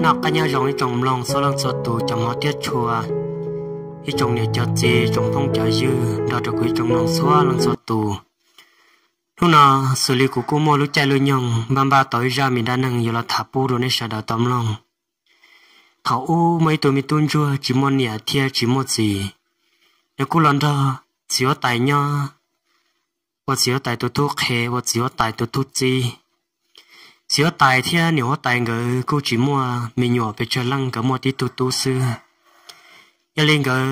Noj qab nyob zoo ib tsoom mloog txhua leej txhua tus cov hmov thiab tshua, ib tsoom niam cov txiv, tsoom phooj cov ywg nrog rau kuv ib tsoom mloog txhua leej txhua tus. Hnub no xws li kuv kuj muaj lub caij lub nyoog npaj npaj tau ib zaj me dab neeg yuav los tham pub rau nej sawv daws tau mloog. Thaum ub muaj ib tug me tub ntsuag tsis muaj niam thiab tsis muaj txiv, nws kuj los nrog txiv huab tais nyob, ua txiv huab tais tus tub qhe, ua txiv huab tais tus tub txib. Txiv huab tais thiab niam huab tais nkawd kuj tsis muaj me nyuam pes tsawg leej, nkawd muaj tib tug tub xwb. Yog li nkawd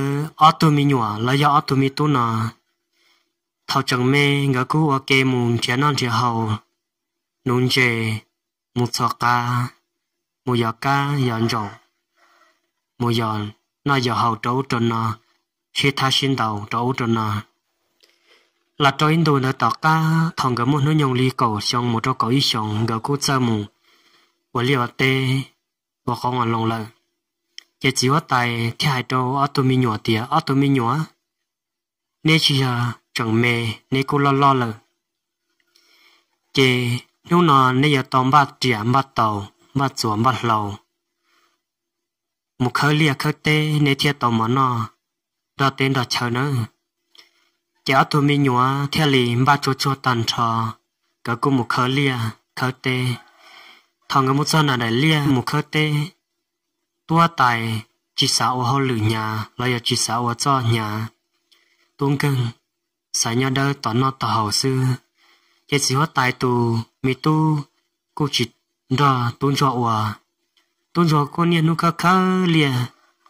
ob tug me nyuam los yog ob tug me tub no, thaum tseem me nkawd kuj ua ke mus nrhiav noj nrhiav haus, nuv ntses, mus txhos qav, mus yos kab yos ntsaum, mus yos noj yos haus rau ub rau no, sib thab sib ntaus rau ub rau no. Los rau ib ntus ntawd tom qab thaum nkawd muaj hnub nyoog li kaum xyoo mus rau kaum ib xyoos, nkawd kuj txawj mus ua liaj ua teb, ua qoob ua loo lawm. Ces txiv huab tais thiaj hais rau ob tug me nyuam tias, ob tug me nyuam, neb tsis yog tseem me, neb kuj loj loj lawm, ces hnub no neb yuav tau npaj riam npaj taus, npaj txuas npaj hlau, mus khawb liaj khawb teb neb thiaj tau mov noj nrog teb nrog chaw nawb. Ces ob tug me nyuam thiaj li npaj tsuag tsuag tag nrho, nkawd kuj mus khawb liaj khawb teb. Thaum nkawd mus txog nram daim liaj mus khawb teb, tub huab tais tsis xav ua hauj lwm hnyav los yog tsis xav ua txoj hnyav, tub nkeeg xav nyob dawb tos noj tos haus xwb. Ces txiv huab tais tus me tub kuj tsis nrog tub ntsuag ua. Tub ntsuag kuj niaj hnub khawb khawb liaj,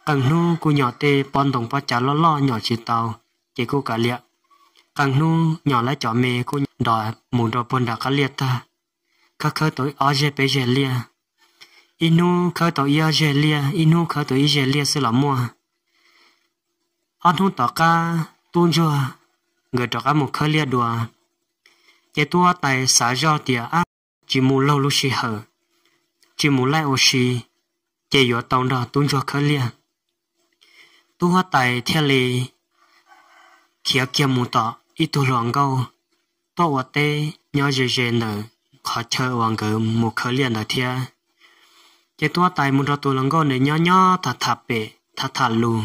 qee hnub kuj nyom tej pob ntoo pob cav loj loj nyom tsis tau, ces kuj kav liam. Qee hnub nyom lawv cov me kuj nrog mus rau puag nram qab liaj tag, khawb khawb tau ob zeg peb zeg liaj. Ib hnub khawb tau ib ob zeg liaj, ib hnub khawb tau ib zeg liaj xwb los muaj. Ob hnub tom qab tub ntsuag nkawd rov qab mus khawb liaj dua, ces tub huab tais xav zoj tias, ab, tsis mus laug lub sij hawm, tsis mus laij ua si, ces yuav tau nrog tub ntsuag khawb liaj. Tub huab tais thiaj li khiav kiag mus tom ib tug hluas nkauj tuaj ua teb nyob ze ze ntawm qhov chaw uas nkawd mus khawb liaj ntawd thiab. Ces tub huab tais mus rau tus hluas nkauj ntawd nyob nyob tham tham pem tham tham lus.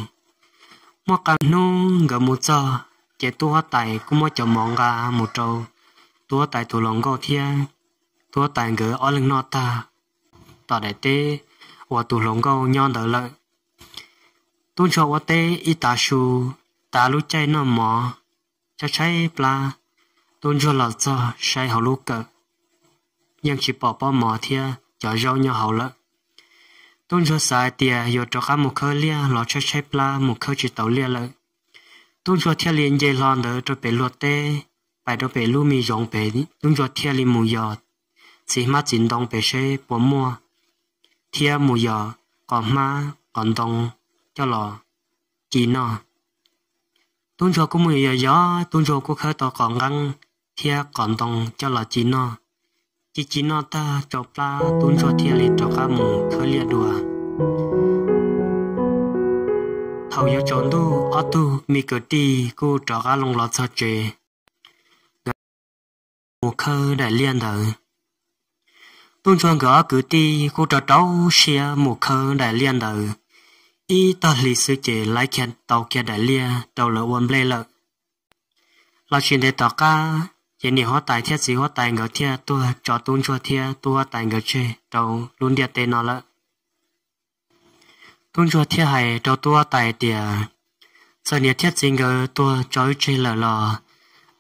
Muaj qee hnub nkawd mus txog, ces tub huab tais kuj muab cov mov nqa mus rau tub huab tais tus hluas nkauj thiab tub huab tais nkawd ob leeg noj tag tom daim teb uas tus hluas nkauj nyob ntawd lawm. Tub ntsuag ua teb ib tav su, tav lub caij noj mov, tshaib tshaib plab, tub ntsuag los txog saib hauv lub kawm, yeej tsis pom pob mov thiab cov zaub nyob hauv lawm. Tub ntsuag xav hais tias yuav rov qab mus khawb liaj los tshaib tshaib plab mus khawb tsis tau liaj lawm. Tub ntsuag thiaj li nce hlo ntawd rau pem luag teb, pais rau pem lub me zoov pem, tub ntsuag thiaj li mus yos txiv hmab txiv ntoo pem seb puas muaj, thiab mus yos qos hmab qos ntoo coj los ci noj. Tub ntsuag kuj mus yos yos, tub ntsuag kuj khawb tau qos nqeeb thiab qos ntoo coj los ci noj. Ci ci noj tag tsau plab, tub ntsuag thiaj li rov qab mus khawb liaj dua. Thaum yuav tsaus ntuj, ob tug me kwv tij kuj rov qab loo los txog tsev, nkawd mus khawb daim liaj ntawd. Tub ntsuag nkawd ob kwv tij kuj rau rau siab mus khawb daim liaj ntawd. Ib tag hli xwb ces laib kiag tau kiag daim liaj rau lawv ua nplej lawm. Los tsis ntev tom qab, ces niam huab tais thiab txiv huab tais nkawd thiaj tuag tso tub ntsuag thiab tub huab tais nkawd tseg rau lub ntiaj teb no lawm. Tub ntsuag thiaj hais rau tub huab tais tias, txawm niam thiab txiv nkawd tuag tso wb tseg lawm los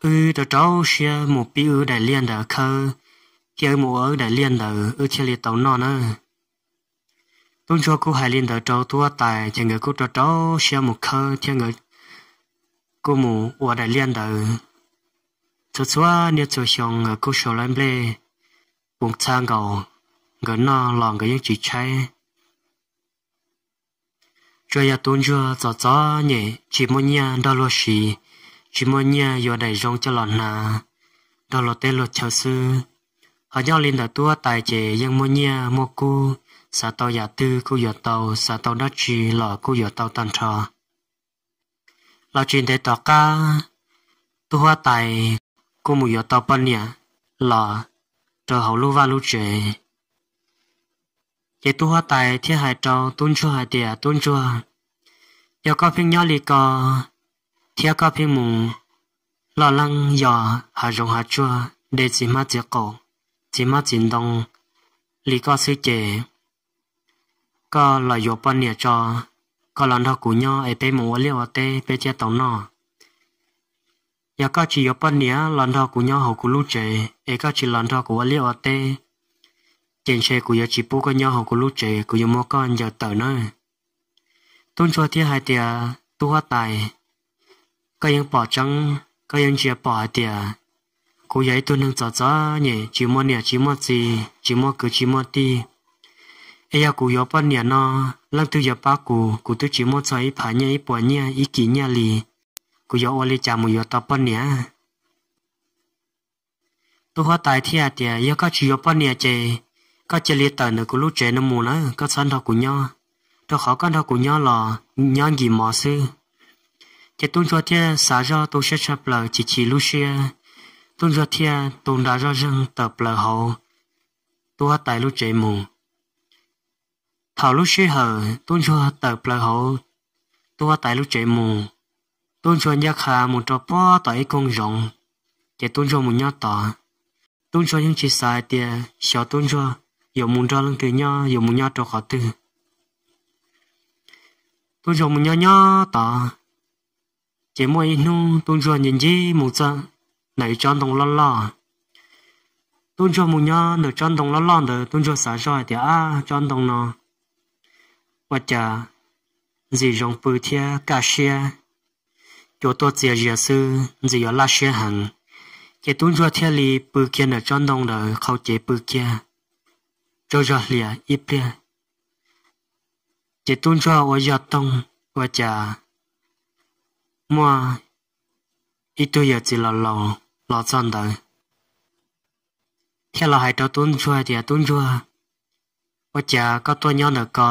wb rau rau siab mus pib wb daim liaj ntawd khawb, thiab wb mus ua wb daim liaj ntawd wb thiaj li tau noj nawb. Tub ntsuag kuj hais li ntawd rau tub huab tais, ces nkawd kuj rau rau siab mus khawb thiab nkawd kuj mus ua daim liaj ntawd. Txhua txhua niaj txhua xyoo nkawd kuj sau lawv nplej puv txha nkaus, nkawd noj los nkawd yeej tsis tshaib. Tsuas yog tub ntsuag txom txom nyem tsis muaj nyiaj nrog luag siv, tsis muaj nyiaj yuav daim zoo coj los hnav nrog luag teb luag chaw xwb. Ho nyob li ntawm tub huab tais ces yeej muaj nyiaj muaj kub, xav tau yam twg kuj yuav tau, xav tau dab tsi los kuj yuav tau tag nrho. Los tsis ntev tom qab, tub huab tais kuj mus yuav tau poj niam los rau hauv lub vaj lub tsev. Ces tub huab tais thiaj hais rau tub ntsuag hais tias, Tub ntsuag, yog koj pheej nyob li ko thiab koj pheej mus loj leeb yos hav zoov hav tsuag de txiv hmab txiv qaum, txiv hmab txiv ntoo li koj xwb ces koj los yuav poj niam tso, koj los nrog kuv nyob es peb mus ua liaj ua teb peb thiaj tau noj. Yog koj tsis yuav poj niam los nrog kuv nyob hauv kuv lub tsev es koj tsis los nrog kuv ua liaj ua teb, ces ntshe kuv yuav tsis pub koj nyob hauv kuv lub tsev, kuv yuav muab koj ncaws tawm nawb. Tub ntsuag thiaj hais tias, Tub huab tais, koj yeej pom tseeb, koj yeej ntsia pom hais tias kuv yog ib tug neeg txom txom nyem, tsis muaj niam tsis muaj txiv, tsis muaj kwv tsis muaj tij. Es yog kuv yuav poj niam no, leej twg yuav pab kuv? Kuv twb tsis muaj txog ib phav nyiaj, ib puas nyiaj, ib kis nyiaj li. Kuv yuav ua li cas mus yuav tau poj niam? Tub huab tais thiaj tias, Yog koj tsis yuav poj niam ces koj cia li tawm ntawm kuv lub tsev no mus na, koj txhob nrog kuv nyob, rau qhov koj nrog kuv nyob los nyob nkim mov xwb. Ces tub ntsuag thiaj xav zoj tu siab tshaj plaws, chim chim lub siab, tub ntsuag thiaj tu nra zoj zeeg tawm plaws hauv tub huab tais lub tsev mus. Thaum lub sij hawm tub ntsuag tawm plaws hauv tub huab tais lub tsev mus, tub ntsuag ncaj qha mus rau puag tom ib koog zoov, ces tub ntsuag mus nyob tod. Tub ntsuag yeej tsis xav hais tias xyov tub ntsuag yuav mus nrog leej twg nyob, yuav mus nyob rau qhov twg. Tub ntsuag mus nyob nyob tod, ces muaj ib hnub tub ntsuag ncig ncig mus txog ntawm ib tsob ntoo loj loj. Tub ntsuag mus nyob ntawm tsob ntoo loj loj ntawd, tub ntsuag xav zoj hais tias, Ab, tsob ntoo no ua cas ntxim zoo pw thiab kaj siab, cua tuaj txias zias xwb ntxim yuav laj siab heev. Ces tub ntsuag thiaj li pw kiag ntawm tsob ntoo ntawd, qhau cev pw kiag tsaug zog hlias ib pliag. Ces tub ntsuag ua yog toog, ua cas muaj ib tug yawm txiv laus laus los txog ntawd, thiaj los hais rau tub ntsuag tias, Tub ntsuag, ua cas koj tuaj nyob ntawm ko,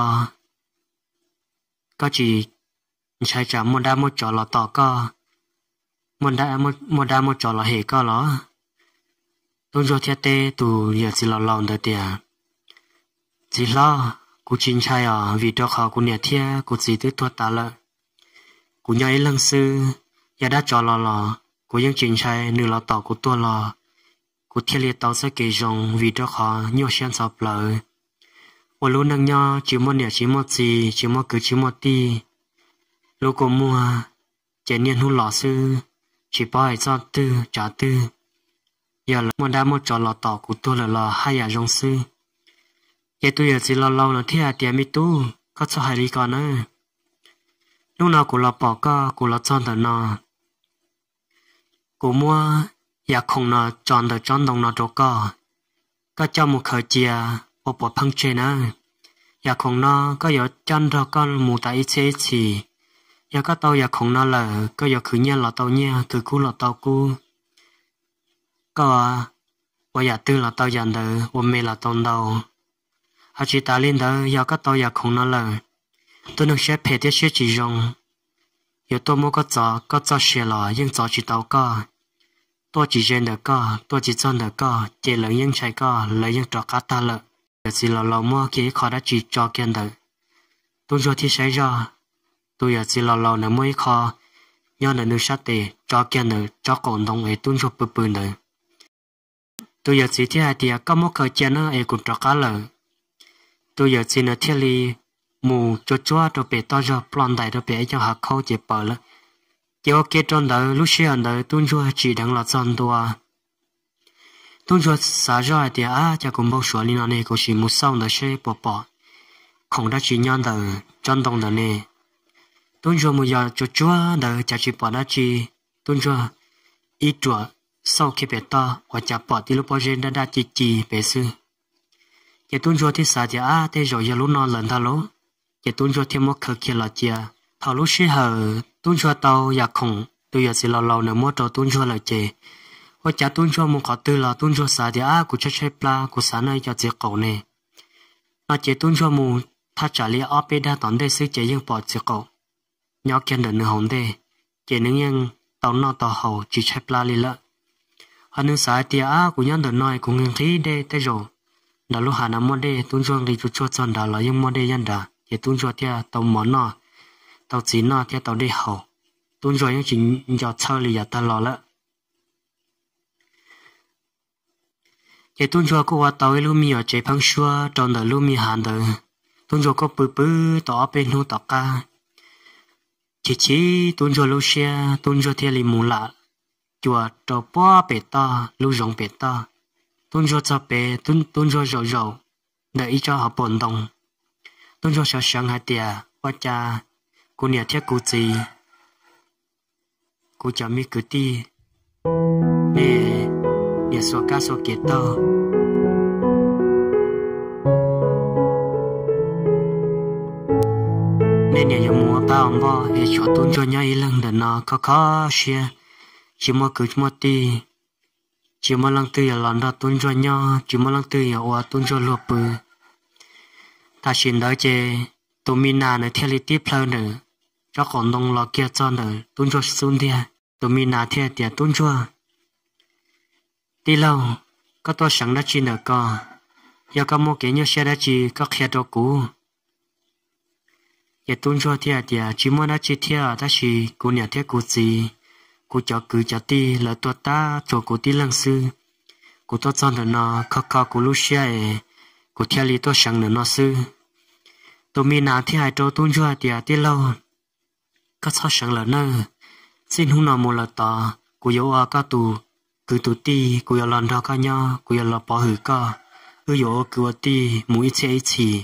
koj tsis ntshai tsam muaj dab muaj tsov los tom koj, muaj dab muaj tsov los hem koj los? Tub ntsuag thiaj teb tus yawm txiv laus laus ntawd tias, Txiv hlob, kuv tsis ntshai os, vim rau qhov kuv niam thiab kuv txiv twb tuag tas lawm. Kuv nyob ib leeg xwb, yog dab tsov los los kuv yeej tsis ntshai, nws los tom kuv tuag los kuv thiaj li tau txoj kev zoo, vim rau qhov nyuaj siab ntxhov plawv, ua lub neej nyob tsis muaj niam tsis muaj txiv, tsis muaj kwv tsis muaj tij. Lub kua muag ces niaj hnub los xwb, tsis paub hais txoj twg tsav twg. Yog lawv muaj dab muaj tsov los tom kuv tuag lawm los haj yam zoo xwb. Ces tus yawm txiv laus laus no thiaj hais tias, Me tub, koj txhob hais li ko na. Hnub no kuv los pom koj, kuv los txog ntawm no, kuv muab yam khoom no tso ntawm tsob ntoo no rau koj, koj coj mus khaws cia ua puav pheej tseg na. Yam khoom no koj yuav coj nrog koj mus tas ib txhiab ib txhis. Yog koj tau yam khoom no lawm, koj yuav khwv nyiaj los tau nyiaj, khwv kub los tau kub, koj ua yam twg los tau yam ntawd, ua me los tau ntau. Ho tsis tas li ntawd, yog koj tau yam khoom no lawm, tus neeg siab phem thiab siab tsis zoo yuav tuaj muab koj txov, koj txoj sia los yeej txov tsis tau koj. Tuaj tsis ze ntawm koj, tuaj tsis txog ntawm koj, ces lawv yeej ntshai koj, lawv yeej rov qab tag lawm. Yawm txiv laus laus muab kiag ib qho dab tsi tso kiag ntawm tub ntsuag thiab saib zoj. Tus yawm txiv laus laus ntawd muab ib qho nyob ntawm nws sab tes tso kiag ntawm tsob qaum ntoo es tub ntsuag pw pw ntawd. Tus yawm txiv thiaj hais tias, Koj muab khaws cia na es kuv rov qab lawm. Tus yawm txiv ntawd thiaj li mus tsuag tsuag rau pem toj zog, ploj ntais rau pem ib co hav khaub ces pawv lawm. Ces ua ke rau ntawd, lub sij hawm ntawd tub ntsuag tsim dheev los txog ntua. Tub ntsuag xav zoj hais tias, Ab, cas kuv npau suav li no ne, kuv sim mus xauj ntawd seb puas pom khoom dab tsi nyob ntawm tsob ntoo ntawd ne. Tub ntsuag mus yos tsuag tsuag ntawd cas tsis pom dab tsi. Tub ntsuag ib ruam xauj kiag pem toj, ua cas pom tib lub pob zeb daj daj ci ci pem xwb. Ces tub ntsuag thiaj xav tias, Ab, tej zaum yog lub no lawm ntag lauj. Ces tub ntsuag thiaj muab khaws kiag los cia. Thaum lub sij hawm tub ntsuag tau yam khoom tus yawm txiv laus laus ntawd muab rau tub ntsuag lawm ces, ua cas tub ntsuag mus qhov twg los tub ntsuag xav tias, Ab, kuv tshaib tshaib plab, kuv xav noj ib co txiv qaum ne. No ces tub ntsuag mus thaj tsam li ob peb dag tom ntej xwb ces yeej pom txiv qaum nyob kiag ntawm nws hauv ntej, ces nws yeej tau noj tau haus tsis tshaib plab li lawm. Ho nws xav hais tias, Ab, kuv nyob ntawm no kuv nqhis nqhis dej, tej zaum Lawv lub hav no muaj dej, tub ntsuag nqis tsuag tsuag txog nrad los yeej muaj dej nyob nrad, ces tub ntsuag thiaj tau mov noj, tau txiv noj thiab tau dej haus. Tub ntsuag yeej tsis nco txhawj li yav tag los lawm. Ces tub ntsuag kuj ua tau ib lub me nyuam tsev pheeb suab rau ntawm lub me hav ntawd. Tub ntsuag kuj pw pw tau ob peb hnub tom qab, chim chim tub ntsuag lub siab, tub ntsuag thiaj li mus lam cua rau puag pem toj lub zoov pem toj. Tub ntsuag txog pem, tub ntsuag zaum zaum ntawm ib tsob hauv paus ntoo. Tub ntsuag sawv seev hais tias, ua cas kuv niam thiab kuv txiv, kuv cov me kwv tij, nej niam xuas kab xuas kev taug, nej niam yuav mus ua pab ua npoj es tshuav tub ntsuag nyob ib leeg ntawm no kho kho siab, tsis muaj kwv muaj tij, tsis muaj leej twg yuav los nrog tub ntsuag nyob, tsis muaj leej twg yuav ua tub ntsuag luag pw. Tam sim ntawd ces tus mi nas nws thiaj li tib plhaw ntawm tsob qaum ntoo los kiag txog ntawm tub ntsuag xub ntiag. Tus mi nas thiaj tias, tub ntsuag, tij laug, koj tuaj seev dab tsi ntawm ko? Yog koj muaj kev nyuaj siab dab tsi koj qhia rau kuv. Ces tub ntsuag thiaj tias, tsis muaj dab tsi thiab, tab sis kuv niam thiab kuv txiv, kuv cov kwv cov tij lawv tuag tag tshuav kuv tib leeg xwb. Kuv tuaj txog ntawm no kho kho kuv lub siab es kuv thiaj li tuaj seev ntawm no xwb. Tus mi nas thiaj hais rau tub ntsuag tias, tij laug, koj txhob seev lawm nawb. Txij hnub no mus lawm tod kuv yuav ua koj tus kwv tus tij, kuv yuav los nrog koj nyob, kuv yuav los pov hwm koj, wb yuav ua kwv ua tij mus ib txhiab ib txhis.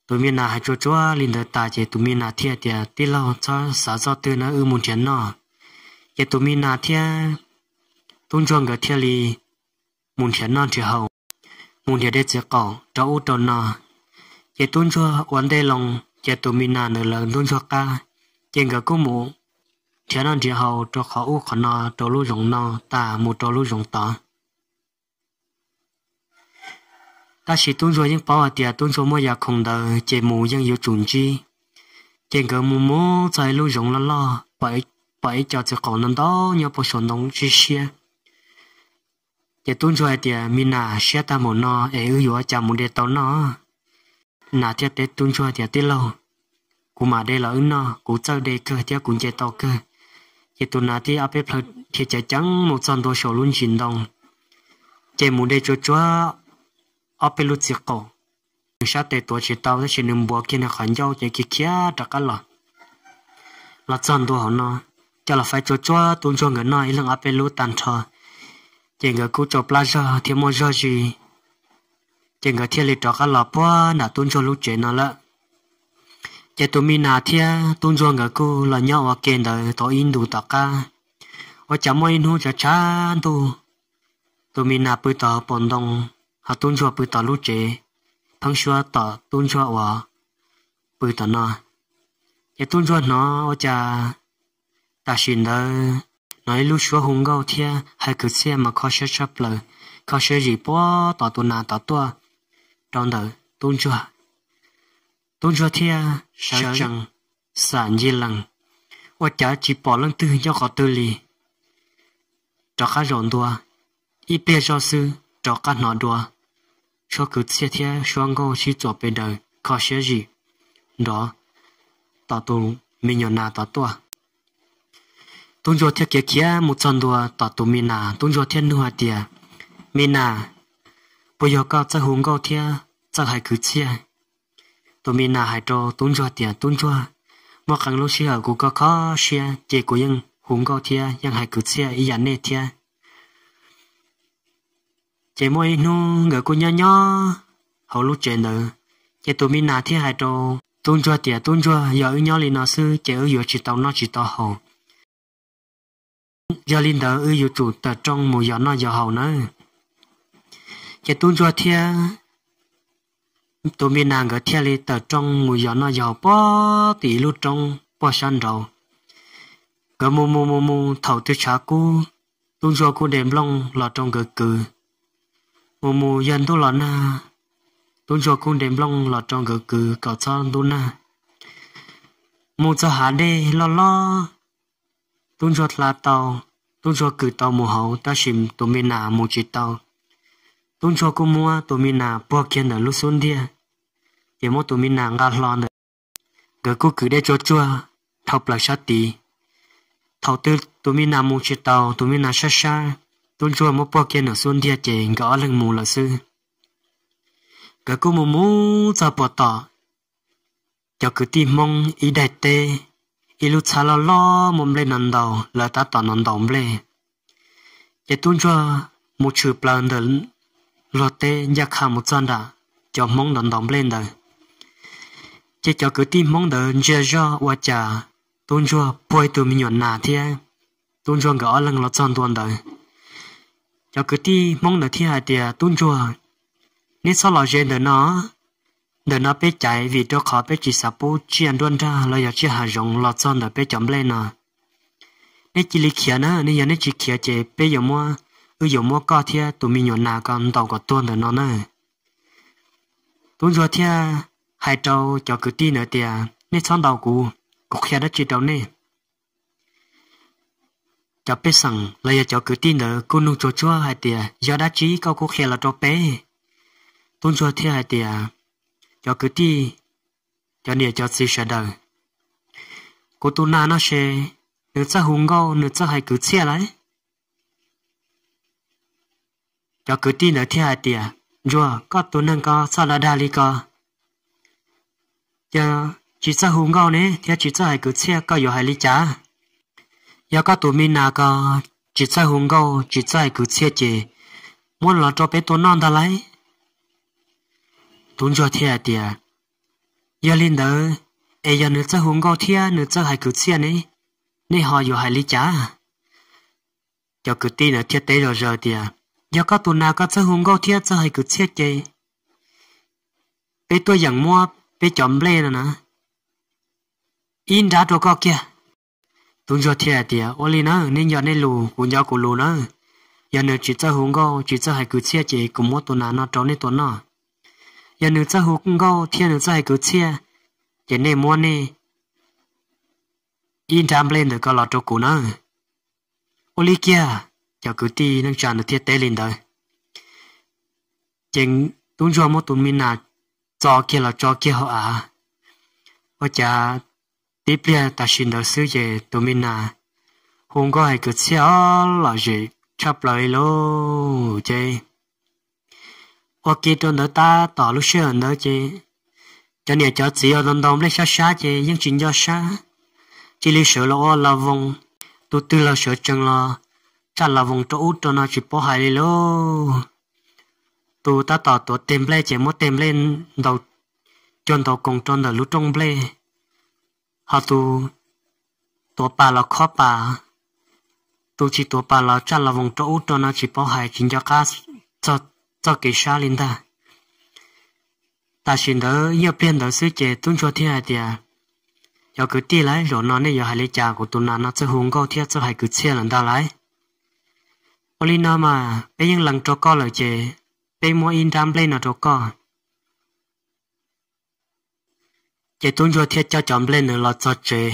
Tus mi nas hais tsuas tsuas li ntawd tas ces tus mi nas thiaj tias, tij laug, txhob xav txoj twg na, wb mus nrhiav noj. Ces tus mi nas thiab tub ntsuag nkawd thiaj li mus nrhiav noj nrhiav haus, mus nrhiav dej txiv qaum rau ub rau no. Ces tub ntsuag ua ntej loo, ces tus mi nas ntawd lawv ntuj ntsuag qab, ces nkawd kuj mus nrhiav noj nrhiav haus rau qhov ub qhov no, rau lub zoov no tas mus rau lub zoov tod. Tab sis tub ntsuag yeej paub hais tias tub ntsuag muaj yam khoom ntawd ces mus yeej yuav tsum ntsib. Ces nkawd mus mus txog ib lub zoov loj loj, pom ib co txiv qaum ntau ntau nyob puag saum ntoo siab siab. Ces tub ntsuag hais tias, mi nas, siab tag npaum no es wb yuav ua cas mus de tau noj? Nas thiaj teb tub ntsuag tias, tij laug, kuv mam de los wb noj, kuv txawj de kawg thiab kuv nce tau kawg. Ces tus nas thiaj ob peb plhaw dhia ceev ceev mus txog ntua saum lub ntsis ntoo, ces mus de tsuas tsuas ob peb lub txiv qaum. Nws sab tes tuav tsis tau tab sis nws npuav kiag nws qhov ncauj ces khiav khiav rov qab los. Los txog ntua hauv no, coj los faib tsuas tsuas tub ntsuag nkawd noj ib leeg ob peb lub tag nrho, ces nkawd kuj tsau plab zog thiab muaj zog zis, ces nkawd thiaj li rov qab los puag nram tub ntsuag lub tsev no lawm. Ces tus mi nas thiab tub ntsuag nkawd kuj los nyob ua ke ntawd tau ib ntus tom qab, ua cas muaj ib hnub tshav tshav ntuj, tus mi nas pw tom hauv paus ntoo, ho tub ntsuag pw tom lub tsev pheeb suab tom tub ntsuag uas pw tom no. Ces tub ntsuag hnov ua cas tam sim ntawd hnov ib lub suab hu nkauj thiab hais kwv txhiaj mas kho siab tshaj plaws, kho siab zim puag tom tus nas tom tuaj rau ntawm tub ntsuag. Tub ntsuag thiaj sawv tsees xam ncig lees, ua cas tsis pom leej twg nyob qhov twg li. Rov qab zaum ntua ib pliag zoj xwb rov qab hnov dua suab kwv txhiaj thiab suab nkauj sib txuas pes daws kho siab zim nrov tom tus me nyuam nas tom tuaj. Tub ntsuag thiaj khiav khiav mus txog ntua tom tus mi nas, tub ntsuag thiaj nug hais tias, mi nas, puas yog koj txawj hu nkauj thiab txawj hais kwv txhiaj? Tus mi nas hais rau tub ntsuag tias, tub ntsuag, muaj qee lub sij hawm kuv kho kho siab ces kuv yeej hu nkauj thiab yeej hais kwv txhiaj ib yam nej thiab. Ces muaj ib hnub nkawd kuj nyob nyob hauv lub tsev ntawd, ces tus mi nas thiaj hais rau tub ntsuag tias, tub ntsuag, yog wb nyob li no xwb ces wb yuav tsis tau noj tsis tau haus. Yog li ntawd wb yuav tsum tawm rooj mus yos noj yos haus nawb. Ces tub ntsuag thiab tus mi nas nkawd thiaj li tawm rooj mus yos noj yos haus puag tim ib lub roob puag sab nraud. Nkawd mus mus mus mus thaum twg tshav kub, tub ntsuag kuj de nplooj los rau nkawd kwv. Mus mus yog ntuj los nag, tub ntsuag kuj de nplooj los rau nkawd kwv kom txhob ntub nag. Mus txog hav dej loj loj, tub ntsuag hla tau, tub ntsuag kwv tau mus hauv tab sis tus me nas mus tsis tau. Tub ntsuag kuj muab tus mi nas puag kiag ntawm lub xub ntiag, ces muab tus mi nas nqa hlo ntawm, nkawd kuj kwv dej tsuag tsuag dhau plaws sab tid. Thaum twg tus mi nas mus tsis tau, tus mi nas sab sab, tub ntsuag muab puag kiag ntawm xub ntiag ces nkawd ob leeg mus lawm xwb. Nkawd kuj mus mus txog puag tom cov kwv tij Hmoob ib daim teb, ib lub txhab loj loj muaj nplej ntaus ntaus, lawv tab tom ntaus ntaus nplej. Ces tub ntsuag mus tshwm plaws ntawm luag teb ncaj qha mus txog nram cov Hmoob ntaus ntaus nplej ntawd. Ces cov kwv tij Hmoob ntawd ntsia zoj ua cas tub ntsuag puag ib tug me nyuam nas thiab tub ntsuag nkawd ob leeg los txog ntua ntawd. Cov kwv tij Hmoob ntawd thiaj hais tias, Tub ntsuag, neb txhob los ze ntawm no, ntawm no peb caiv vim rau qhov peb tsis xav pub tsiaj nruab nrag los yog tsiaj hav zoov los txog ntawm peb cov nplej no. Neb cia li khiav na, nej yog neb tsis khiav ces peb yuav muab, wb yuav muab koj thiab tus me nyuam nas ko ntaus kom tuag ntawm no na. Tub ntsuag thiaj hais rau cov kwv tij ntawd tias, Nej txhob ntaus kuv, kuv qhia dab tsi rau nej? Cov pej xeem los yog cov kwv tij ntawd kuj nug tsuag tsuag hais tias, Yog dab tsi koj kuj qhia los rau peb? Tub ntsuag thiaj hais tias, Cov kwv tij, cov niam cov txiv sawv daws, kuv tus nas no se, nws txawj hu nkauj, nws txawj hais kwv txhiaj lawm. Cov kwv tij ntawd thiaj hais tias, Ntsuag, koj tus neeg ko txhob dag dag li ko. Yog tsis txawj hu nkauj ne thiab tsis txawj hais kwv txhiaj, koj yuav hais li cas? Yog koj tus me nas ko tsis txawj hu nkauj, tsis txawj hais kwv txhiaj ces muab los rau peb tua noj ntag lauj. Tub ntsuag thiaj hais tias, Yog li ntawd, es yog nws txawj hu nkauj thiab nws txawj hais kwv txhiaj ne, nej ho yuav hais li cas? Cov kwv tij ntawd thiaj teb zom zaws tias, Yog koj tus nas ko txawj hu nkauj thiab txawj hais kwv txhiaj ces peb tuaj yeem muab peb cov nplej no na ib nrab rau koj kiag. Tub ntsuag thiaj hais tias, Ua li na, nej nco nej lus, kuv nco kuv lus na. Yog nws tsis txawj hu nkauj, tsis txawj hais kwv txhiaj ces kuv muab tus nas no rau nej tua noj. Yog nws txawj hu nkauj thiab nws txawj hais kwv txhiaj, ces nej muab nej ib nrab nplej ntawm ko los rau kuv na. Ua li kiag, cov kwv tij neej tsa ntawd thiaj teb li ntawd. Ces tub ntsuag muab tus me nas txo kiag los tso kiag hauv av. Ua cas tib pliag tam sim ntawd xwb ces tus me nas hu nkauj hais kwv txhiaj lom zem tshaj plaws li lauj. Ces ua ke rau ntawd tab tom lub sij hawm ntawd ces cov niam cov txiv uas ntaus ntaus nplej sab sab ces yeej tsis nco sab, cia li sawv los ua las voos, tus twg los sawv tsees los tsaj las voos rau ub rau no tsis paub hais li lauj. Tus tab tom tuav teg nplej ces muab teg nplej ntaus cuag ntaus koos rau ntawm lub rooj nplej, ho tus tuav pas los khob pas, tus tsis tuav pas los tsaj las voos rau ub rau no tsis paub hais, tsis nco qab txog txoj kev sab li ntag. Tam sim ntawd ib pliag ntawd xwb ces tub ntsuag thiaj hais tias, Cov kwv tij lauj, zaum no nej yuav hais li cas? Kuv tus nas no txawj hu nkauj thiab txawj hais kwv txhiaj lawm ntag lauj. Ua li no mas peb yeej lees rau koj lawm ces peb muab ib nrab nplej no rau koj. Ces tub ntsuag thiaj coj cov nplej ntawd los txog tsev.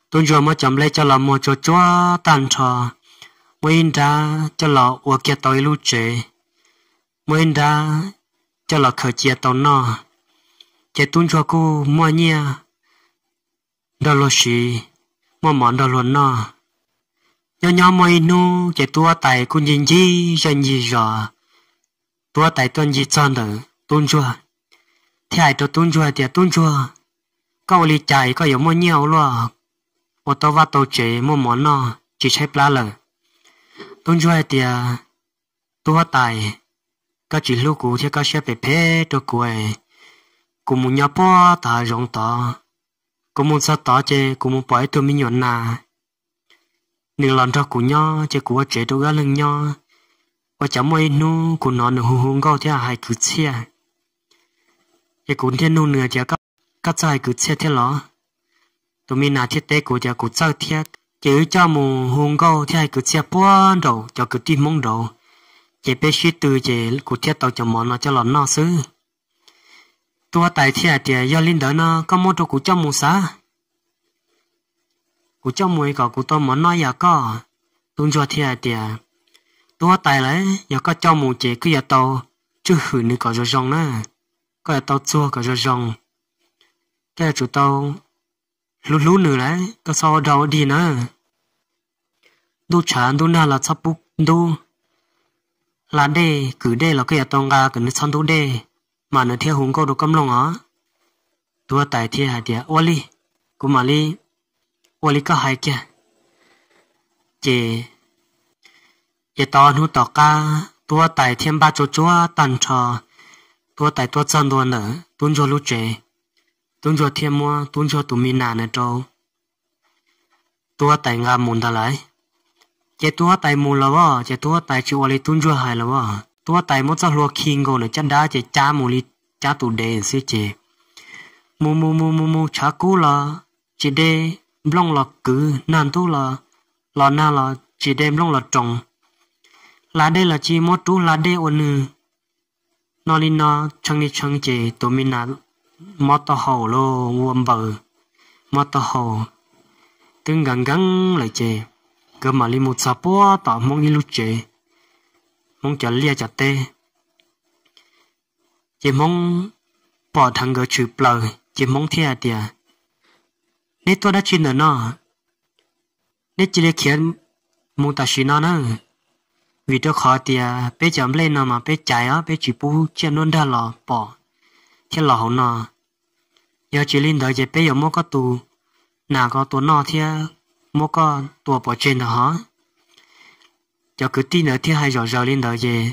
Tub ntsuag muab cov nplej coj los muag tsuag tsuag tag nrho, muab ib nrab coj los ua kiag tau ib lub tsev, muab ib nrab coj los khaws cia tau noj. Ces tub ntsuag kuj muaj nyiaj nrog luag siv, muaj mov nrog luag noj. Nyob nyob muaj ib hnub ces tub huab tais kuj ncig ncig zej ncig zos, tub huab tais tuaj ncig txog ntawm tub ntsuag, thiaj hais rau tub ntsuag hais tias, Tub ntsuag, koj ua li cas koj yuav muaj nyiaj ua luaj, ua tau vaj tau tsev muaj mov noj tsis tshaib plab lawm? Tub ntsuag hais tias, Tub huab tais, koj tsis hlub kuv thiab koj siab phem phem rau kuv. Kuv mus nyob puag tom hav zoov tod, kuv mus txog tod ces kuv mus pom ib tug me nyuam nas, nws los nrog kuv nyob ces kuv ua tsev rau wb ob leeg nyob. Ua cas muaj ib hnub kuv hnov nws hu hu nkauj thiab hais kwv txhiaj, ces kuv thiaj nug nws tias, Koj txawj hais kwv txhiaj thiab los? Tus me nas thiaj teb kuv tias, Kuv txawj thiab. Ces wb coj mus hu nkauj thiab hais kwv txhiaj puag nraum cov kwv tij Hmoob nraud, ces peb sib tw ces kuv thiaj tau cov mov no coj los noj xwb. Tub huab tais thiaj hais tias, Yog li ntawd no koj muab rau kuv coj mus xav, kuv coj mus kom kuv tau mov noj yam koj. Tub ntsuag thiaj hais tias, Tub huab tais lawm, yog koj coj mus ces koj yuav tau tswj hwm nws kom zoo zoo na, koj yuav tau txuag kom zoo zoo, koj yuav tsum tau hlub hlub nws lawm, koj txhob ua dog ua dig na. Ntuj tshav ntuj nag los txhob pub ntub, hla dej kwm dej los koj yuav tau nqa kom nws txhob ntub dej, mas nws thiaj hu nkauj rau koj mloog os. Tub huab tais thiaj hais tias, Ua li, kuv mam li ua li koj hais kiag. Ces yav tau hnub tom qab tub huab tais thiaj npaj tsuag tsuag tag nrho, tub huab tais tuaj txog ntua ntawm tub ntsuag lub tsev, tub ntsuag thiaj muab tub ntsuag tus me nas na rau tub huab tais nqa mus ntag lauj. Ces tub huab tais mus los as, ces tub huab tais tsis ua li tub ntsuag hais los as, tub huab tais muab txoj hlua khi nkaus nws caj dab ces cab mus li cab tus dev xwb ces mus mus mus mus mus tshav kub los tsis de nplooj los kwv, nag ntub los los nag los tsis de nplooj los roos, hla dej los tsis muab rub hla dej ua nws no li no, tshee li tshee ces tus me nas mob taub hau los ua npaws, mob taub hau twb nkees nkees lawm ces nkawd mam li mus txog puag tom Hmoob ib lub tsev, Hmoob cov liaj cov teb. Ces Hmoob pom dheev nkawd tshwm plaws ces Hmoob thiaj hais tias, Neb tuaj dab tsi ntawm no? Neb cia li khiav mus tam sim no na, vim rau qhov tias peb cov nplej no mas peb caiv os, peb tsis pub tsiaj nruab nrag los pom thiab los hauv no. Yog tsis li ntawd ces peb yuav muab koj tus nas ko tua noj thiab muab koj tua pov tseg ntag hov. Cov kwv tij ntawd thiaj hais zom zaws li ntawd ces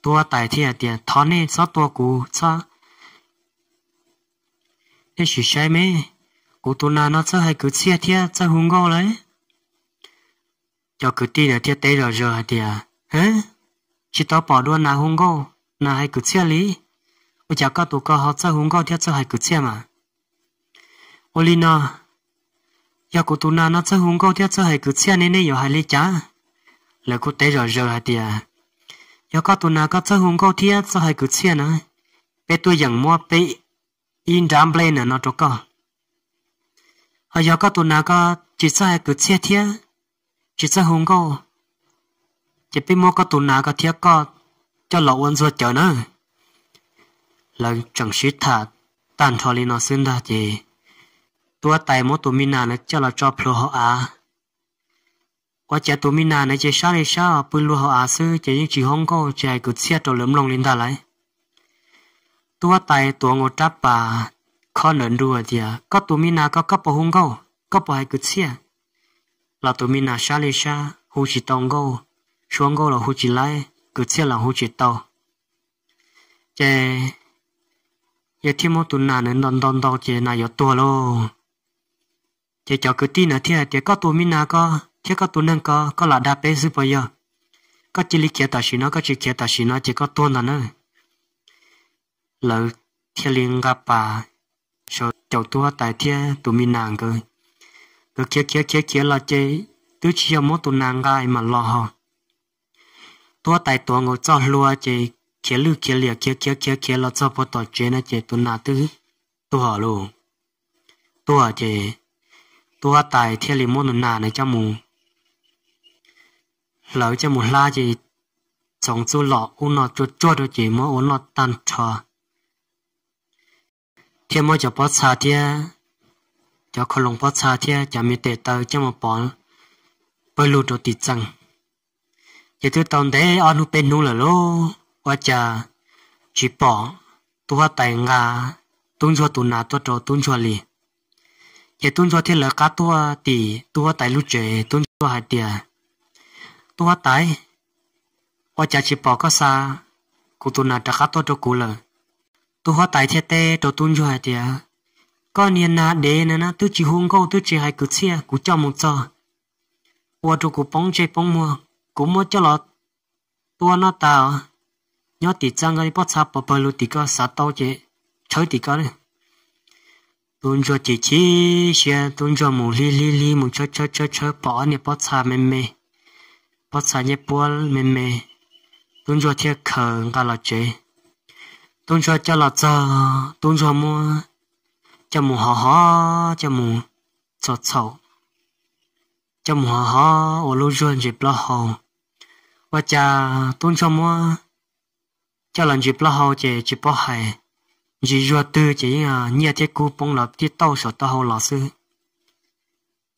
tub huab tais thiaj hais tias, Thov nej txhob tua kuv, txhob, nej sim saib me, kuv tus nas no txawj hais kwv txhiaj thiab txawj hu nkauj lawm. Cov kwv tij ntawd thiaj teb zom zaws hais tias, Tsis tau pom dua nas hu nkauj, nas hais kwv txhiaj li. Ua cas koj tus ko ho txawj hu nkauj thiab txawj hais kwv txhiaj mas? Ua li no, yog kuv tus nas no txawj hu nkauj thiab txawj hais kwv txhiaj ne, nej yuav hais li cas? Lawv kuj teb zom zaws hais tias, Yog koj tus nas koj txawj hu nkauj thiab txawj hais kwv txhiaj na, peb tuaj yeem muab peb ib nrab nplej ntawm no rau koj. Ho yog koj tus nas koj tsis txawj hais kwv txhiaj thiab tsis txawj hu nkauj, ces peb muab koj tus nas ko thiab koj coj los ua ntxuag cawv nawb. Lawv tseem sib tham tag nrho li no xwb ntag ces tub huab tais muab tus me nas na coj los tso plhuav hauv av. Ua cas tus me nas na ces sab li sab pw luag hauv av xwb ces yeej tsis hu nkauj tsis hais kwv txhiaj rau lawv mloog li ntag lauj. Tub huab tais tuav nkaus rab pas khob ntawm nruas tias, Koj tus me nas ko koj puas hu nkauj, koj puas hais kwv txhiaj? Los tus me nas sab li sab hu tsis tau nkauj, suab nkauj los hu tsis laib, kwv txhiaj los hu tsis tau. Ces yawg thiaj muab tus nas na ntaus ntaus ntaus ces nas yuav tuag lauj. Ces cov kwv tij na thiaj hais tias, Koj tus me nas ko thiab koj tus neeg ko, koj lam dag peb xwb puas yog? Koj cia li khiav tam sim no, koj tsis khiav tam sim no ces koj tuag ntag na. Lawv thiaj li nqa pas sau caum tub huab tais thiab tus me nas nkawd. Nkawd khiav khiav khiav khiav los ces twb tsis yog muab tus nas nqa mam los ho. Tub huab tais tuav nkaus txoj hlua ces khiav lwj khiav liam khiav khiav khiav khiav los txog puag tom tsev no ces tus nas twb tuag lauj. Tuag ces tub huab tais thiaj li muab tus nas na coj mus hlawv coj mus hlab ces txoov txuj lom ub no tsuag tsuag rau ces muab ua noj tag nrho. Thiab muab cov pob txha thiab cov khau loos pob txha thiab cov me tes taw coj mus pov pawg lug rau tim txee. Ces twb tau ntev ob hnub peb hnub lawm lauj, ua cas tsis pom tub huab tais nqa tub ntsuag tus nas tuaj rau tub ntsuag li. Ces tub ntsuag thiaj lawv qab tuaj tim tub huab tais lub tsev, tub ntsuag hais tias, Tub huab tais, ua cas tsis pom koj xa kuv tus nas rov qab tuaj rau kuv lawm? Tub huab tais thiaj teb rau tub ntsuag hais tias, Koj niag nas dev na na twb tsis hu nkauj twb tsis hais kwv txhiaj, kuv coj mus txog ua rau kuv poob ntsej poob muag, kuv muab coj los tua noj tas os. Nyob tim txaj nqa pob txha pov pawg lug tim ko, xav tau ces tshawb tim ko. Tub ntsuag chim chim siab, tub ntsuag mus hlib hlib hlib mus tshawb tshawb tshawb tshawb pom ob niag pob txha me me, pob txha nyej puab me me. Tub ntsuag thiaj khaws nqa los tsev. Tub ntsuag coj los txog, tub ntsuag muab coj mus hov hov, coj mus txhaum txhaum, coj mus hov hov ua lub zuag ntses plaub hau. Ua cas tub ntsuag muab coj los ntsis plaub hau ces tsis paub hais, ntsis zuag twg ces yeej nyiaj thiab kub poob los tib tauj saum taub hau los xwb.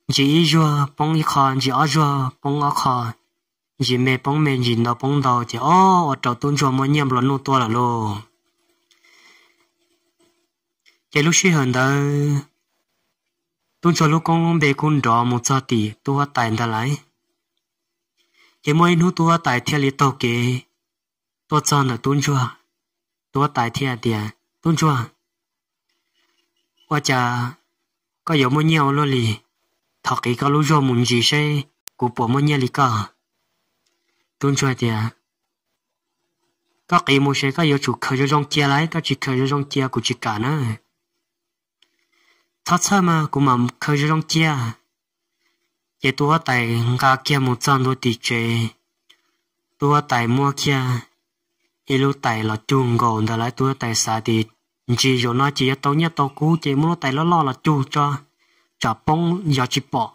Ntsis ib zuag poob ib qho, ntsis ob zuag poob ob qho, ntsis me poob me, ntsis ntau poob ntau, ces ob ua rau tub ntsuag muaj nyiaj nplua nuj tuaj lawm lauj. Ces lub sij hawm ntawd tub ntsuag lub koob lub npe kuj nrov mus txog tim tub huab tais ntag lauj. Ces muaj ib hnub tub huab tais thiaj li taug kev tuaj txog ntawm tub ntsuag. Tub huab tais thiaj tias, Tub ntsuag, ua cas koj yuav muaj nyiaj ua luaj li? Thov qiv koj lub zuag mus ntsis seb kuv puas muaj nyiaj li koj. Tub ntsuag tias, Koj qiv mus ces koj yuav tsum khaws zoo zoo cia lauj, koj tsis khaws zoo zoo cia kuv tsis kam na. Txhob txhawj mas, kuv mam khaws zoo zoo cia. Ces tub huab tais nqa kiag mus txog ntua tim tsev, tub huab tais muab kiag ib lub tais los cug nkaus ntawd lauj. Tub huab tais xav tias, Ntsis zaum no ces yuav tau nyiaj tau kub ces muab lub tais loj loj los cug tso, tsam poob yog tsis pom.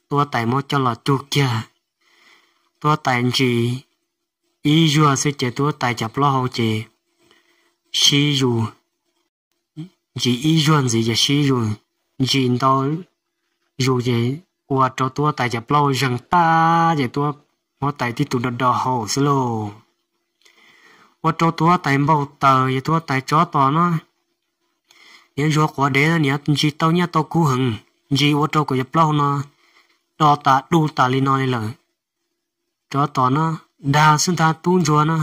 Tub huab tais muab coj los cug kiag, tub huab tais ntsis ib zuag xwb ces tub huab tais cov plaub hau ces sib zus, ntsis ib zuag ntxiv ces sib zus, ntsis ntau zus ces ua rau tub huab tais cov plaub hau zeeg tag ces tub huab tais tib tug do do hau xwb lauj. Ua rau tub huab tais npau taws, yog tub huab tais tsov tom no, niam ntsuag quav dev no niam ntsis tau nyiaj tau kub heev, ntsis ua rau kuv cov plaub hau no do tas du tas li no li lawm. Tsov tom no dag xwb ntag, tub ntsuag no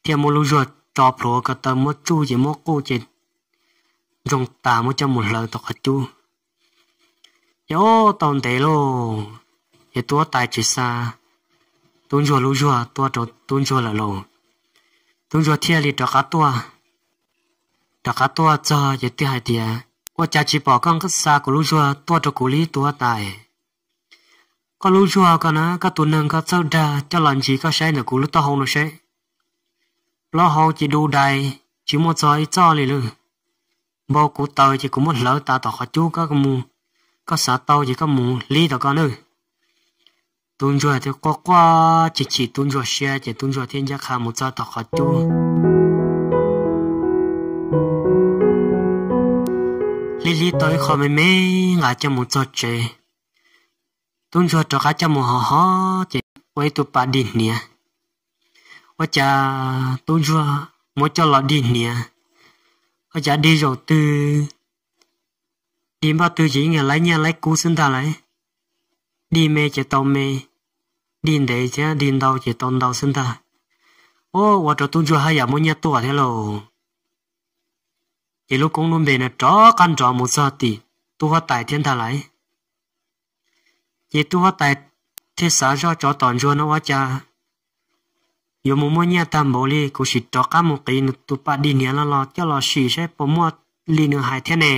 thiaj muab lub zuag tso plhuav ko taw muab tsuj ces muab quj ces ntsoog tas muab coj mus hlawv tom qhov cub. Ces ua tau ntev lauj, ces tub huab tais tsis xa tub ntsuag lub zuag tuaj rau tub ntsuag lawm lauj. Tub ntsuag thiaj li rov qab tuaj, rov qab tuaj txog ces thiaj hais tias, Ua cas tsis pom koj xa kuv lub zuag tuaj rau kuv li tub huab tais? Koj lub zuag ko na, koj tus neeg koj txawj dag coj los ntsis koj saib ntawm kuv lub taub hau no seb. Plaub hau ces du dais tsis muaj txog ib txoj li lawm. Npau kuv taws ces kuv muab hlawv tas tom qhov cub, koj mus, koj xav tau ces koj mus hlib tom koj nawb. Tub ntsuag thiaj quaj quaj chim chim tub ntsuag siab ces tub ntsuag thiaj ncaj qha mus txog tom qhov cub, hlib hlib tau ib qho me me nqa coj mus txog tsev. Tub ntsuag rov qab coj mus hov hov ces ua ib tug pas dig hniav. Ua cas tub ntsuag muab coj los dig hniav, ua cas dig zaum twg dig npaum twg ces yeej laib nyiaj laib kub xwb ntag lauj. Dig me ces tau me, dig ntev thiab dig ntau ces tau ntau xwb ntag. Ua rau tub ntsuag haj yam muaj nyiaj tuaj thiab lauj. Ces lub koob lub npe no rov qab nrov mus txog tim tub huab tais thiab ntag lauj. Ces tub huab tais thiaj xav zoj, Tsov tom ntsuag no ua cas yuav mus muaj nyiaj tag npaum li, kuv sim rov qab mus qiv nws tus pas dig hniav no los coj los sim saib puas muaj li nws hais thiab ne.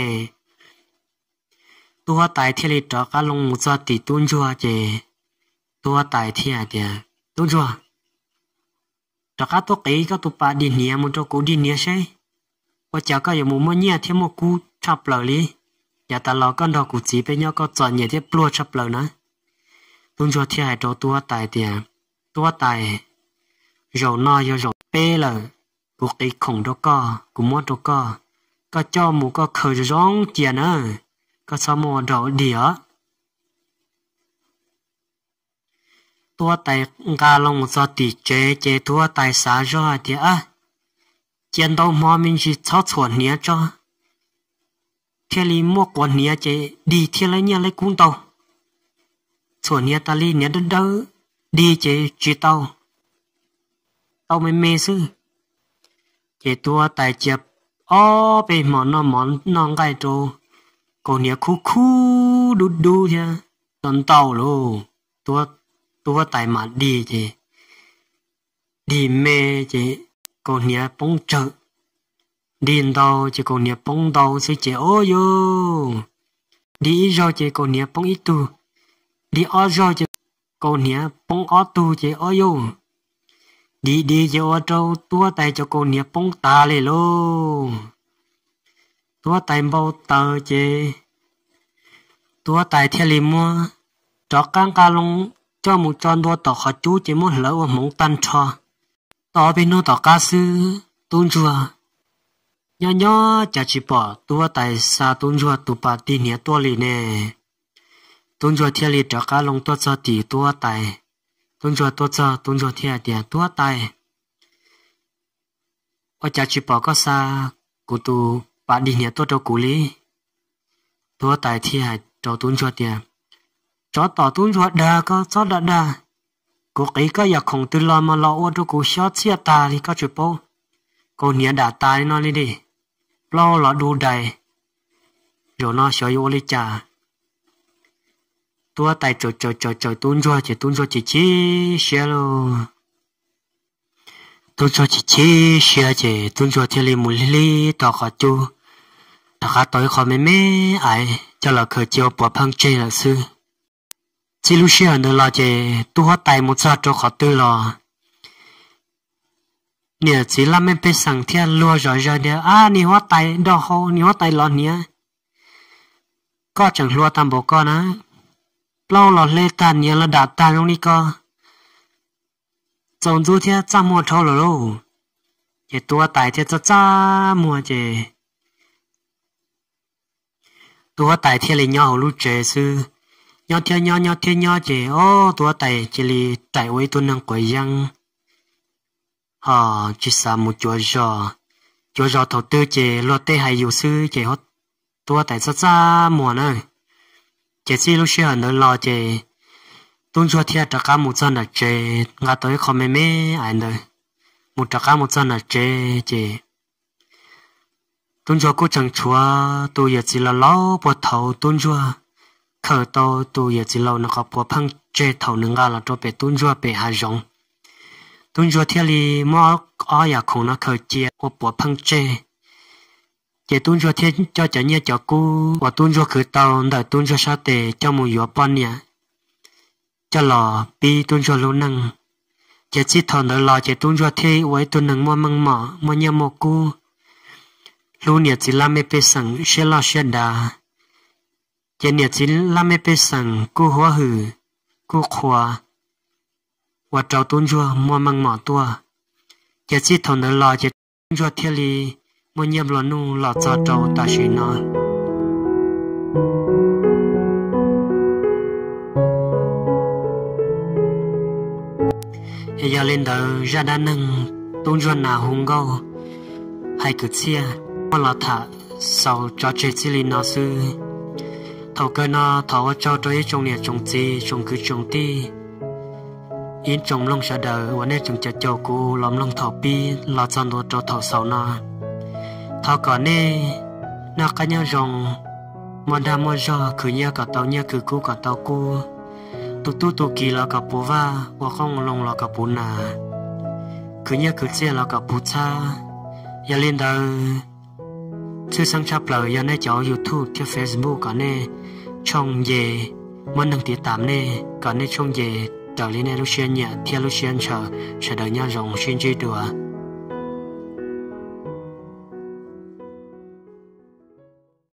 Tub huab tais thiaj li rov qab loo mus txog tim tub ntsuag ces tub huab tais thiaj tias, Tub ntsuag, rov qab tuaj qiv koj tus pas dig hniav mus rau kuv dig hniav seb, ua cas koj yuav mus muaj nyiaj thiab muaj kub tshaj plaws li. Yav tas los koj nrog kuv txiv peb nyob koj txom nyem thiab pluag tshaj plaws na. Tub ntsuag thiaj hais rau tub huab tais tias, Tub huab tais, zaum no yog zaum peb lawm, kuv qiv khoom rau koj, kuv muab rau koj, koj coj mus koj khaws zoo zoo cia na, koj txhob muab ua dog ua dig os. Tub huab tais nqa loo mus txog tim tsev ces tub huab tais xav zoj hais tias, Cia ntau hmo me ntsis txhob txhuam hniav tso, thiaj li muaj quav hniav ces dig thiaj laib nyiaj laib kub ntau. Txhuam hniav tas li hniav dawb dawb, dig ces tsis tau, tau me me xwb. Ces tub huab tais cia ob peb hmo noj mov noj nqaij rau kaus hniav khub khub dub dub thiab ntau ntau lauj. Tub huab tais mam dig ces dig me ces kaus hniav poob tsawg, dig ntau ces kaus hniav poob ntau xwb ces, ua yuj, dig ib zaug ces kaus hniav poob ib tug, dig ob zaug ces kaus hniav poob ob tug ces, ua yuj, dig dig ces ua rau tub huab tais cov kaus hniav poob tas li lauj. Tub huab tais npau taws ces tub huab tais thiaj li muab rov qab nqa loo coj mus tso ntua tom qhov cub ces muab hlawv ua hmoov tag nrho. Tau ob peb hnub tom qab xwb, tub ntsuag nyob nyob cas tsis pom tub huab tais xa tub ntsuag tus pas dig hniav tuaj li ne. Tub ntsuag thiaj li rov qab loo tuaj txog tim tub huab tais. Tub ntsuag tuaj txog, tub ntsuag thiaj tias, Tub huab tais, ua cas tsis pom koj xa kuv tus pas dig hniav tuaj rau kuv li? Tub huab tais thiaj hais rau tub ntsuag tias, Tsov tom tub ntsuag dag, koj txhob dag dag. Kuv qiv koj yam khoom twg los mas los ua rau kuv xyob txhiaj tag li, koj tsis paub, kaus hniav dam tas li no li ne. Plaub los du dais, zaum no xyov yuav ua li cas. Tub huab tais tsawm tsawm tsawm tsawm tub ntsuag ces tub ntsuag chim chim siab lauj. Tub ntsuag chim chim siab ces tub ntsuag thiaj li mus lig lig tom qhov cub, rov qab tau ib qho me me aiv coj los khaws cia ua puav pheej tseg lawm xwb. Txij lub sij hawm ntawd los ces tub huab tais mus txog rau qhov twg los niam txiv laj mej pej xeem thiaj luag zom zaws tias, Ab, niag huab tais dog hau, niag huab tais los hniav, koj tseem hluas tag npaum koj na, plaub los hle tag, hniav los dam tag zoo li koj, txaus ntxub thiab txaj muag dhau lawm lauj. Ces tub huab tais thiaj txaj txaj muag ces tub huab tais thiaj li nyob hauv lub tsev xwb. Nyob thiab nyob, nyob thiab nyob ces, o, tub huab tais cia li raim ua ib tug neeg quav yeeb, ho tsis xav mus cuav zos. Cuav zos thaum twg ces luag tej hais yus xwb ces tub huab tais txaj txaj muag na. Ces txij lub sij hawm ntawd los ces tub ntsuag thiaj rov qab mus txog nram tsev, nqa tau ib qho me me aiv ntawd, mus rov qab mus txog nram tsev ces tub ntsuag kuj tseem tshuav tus yawm txiv laus laus puag thaum tub ntsuag khaws tau tus yawm txiv laus nws qhov puav pheej tseg thaum nws nqa los rau pem tub ntsuag pem hav zoov. Tub ntsuag thiaj li muab ob yam khoom no khaws cia ua puav pheej tseg. Ces tub ntsuag thiaj coj cov nyiaj cov kub uas tub ntsuag khwv tau ntawm tub ntsuag sab tes coj mus yuav poj niam, coj los pib tub ntsuag lub neej. Ces txij thaum ntawd los ces tub ntsuag thiaj ua ib tug neeg muaj meej mom muaj nyiaj muaj kub, hlub niam txiv laj mej pej xeem siab loj siab dav. Ces niam txiv laj mej pej xeem kuj huab hwm, kuj qhuas, ua rau tub ntsuag muaj meej mom tuaj. Ces txij thaum ntawd los ces tub ntsuag thiaj li muaj nyiaj nplua nuj los txog rau tam sim no. Es yog li ntawd zaj dab neeg tub ntsuag nas hu nkauj hais kwv txhiaj muaj los tham xaus tso tseg txij li no xwb. Thaum kawg no thov ua tsaug rau ib tsoom niam tsoom txiv tsoom kwv tsoom tij, ib tsoom mloog sawv daws uas nej tseem caum caum kuv los mloog thaum pib los txog ntua rau thaum xaus no. Thov kom nej noj qab nyob zoo, muaj dag muaj zog, khwv nyiaj kom tau nyiaj, khwv kub kom tau kub, tu tub tu kiv los kom puv vaj, ua qoob loo los kom puv nas, khwv nyiaj khwv txiaj los kom puv txhab. Yog li ntawd, tshwj xeeb tshaj plaws yog nej cov YouTube thiab Facebook kom nej tshooj nce, muab neeg tiv tam nej kom nej tshooj nce raws li nej lub siab nyiam thiab lub siab ntshaw. Sawv daws nyob zoo, sib ntsib dua.